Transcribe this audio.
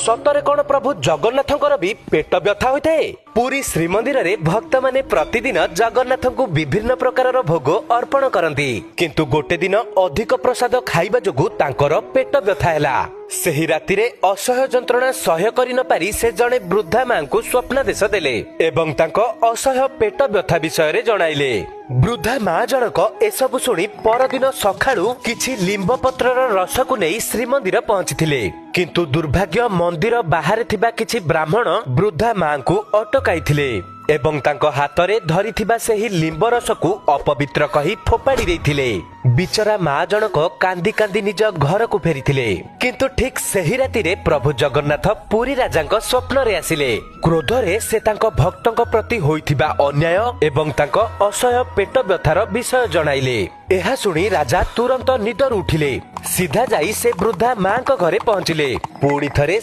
ସତରେ କଣ ପ୍ରଭୁ ଜଗନ୍ନାଥଙ୍କର ବି ପେଟ ବ୍ୟଥା ହୋଇଥାଏ? ପୁରୀ ଶ୍ରୀମନ୍ଦିରରେ ଭକ୍ତମାନେ ପ୍ରତିଦିନ ଜଗନ୍ନାଥଙ୍କୁ ବିଭିନ୍ନ ପ୍ରକାରର ଭୋଗ ଅର୍ପଣ କରନ୍ତି। କିନ୍ତୁ ଗୋଟେ ଦିନ ଅଧିକ ପ୍ରସାଦ ଖାଇବା ଯୋଗୁଁ ତାଙ୍କର ପେଟ ବ୍ୟଥା ହେଲା। ସେହି ରାତିରେ ଅସହ୍ୟ ଯନ୍ତ୍ରଣା ସହ୍ୟ କରି ନ ପାରି ସେ ଜଣେ ବୃଦ୍ଧା ମାଙ୍କୁ ସ୍ୱପ୍ନାଦେଶ ଦେଲେ ଏବଂ ତାଙ୍କ ଅସହ୍ୟ ପେଟ ବ୍ୟଥା ବିଷୟରେ ଜଣାଇଲେ। ବୃଦ୍ଧା ମା ଜଣକ ଏସବୁ ଶୁଣି ପରଦିନ ସକାଳୁ କିଛି ଲିମ୍ବ ପତ୍ରର ରସକୁ ନେଇ ଶ୍ରୀମନ୍ଦିର ପହଞ୍ଚିଥିଲେ। କିନ୍ତୁ ଦୁର୍ଭାଗ୍ୟ, ମନ୍ଦିର ବାହାରେ ଥିବା କିଛି ବ୍ରାହ୍ମଣ ବୃଦ୍ଧା ମାଙ୍କୁ ଅଟକାଇଥିଲେ ଏବଂ ତାଙ୍କ ହାତରେ ଧରିଥିବା ସେହି ଲିମ୍ବ ରସକୁ ଅପବିତ୍ର କହି ଫୋପାଡ଼ି ଦେଇଥିଲେ। ବିଚରା ମା ଜଣକ କାନ୍ଦି କାନ୍ଦି ନିଜ ଘରକୁ ଫେରିଥିଲେ। କିନ୍ତୁ ଠିକ ସେହି ରାତିରେ ପ୍ରଭୁ ଜଗନ୍ନାଥ ପୁରୀ ରାଜାଙ୍କ ସ୍ୱପ୍ନରେ ଆସିଲେ। କ୍ରୋଧରେ ସେ ତାଙ୍କ ଭକ୍ତଙ୍କ ପ୍ରତି ହୋଇଥିବା ଅନ୍ୟାୟ ଏବଂ ତାଙ୍କ ଅସହ୍ୟ ପେଟ ବ୍ୟଥାର ବିଷୟ ଜଣାଇଲେ। ଏହା ଶୁଣି ରାଜା ତୁରନ୍ତ ନିଦରୁ ଉଠିଲେ। ସିଧା ଯାଇ ସେ ବୃଦ୍ଧା ମାଙ୍କ ଘରେ ପହଞ୍ଚିଲେ। ପୁଣି ଥରେ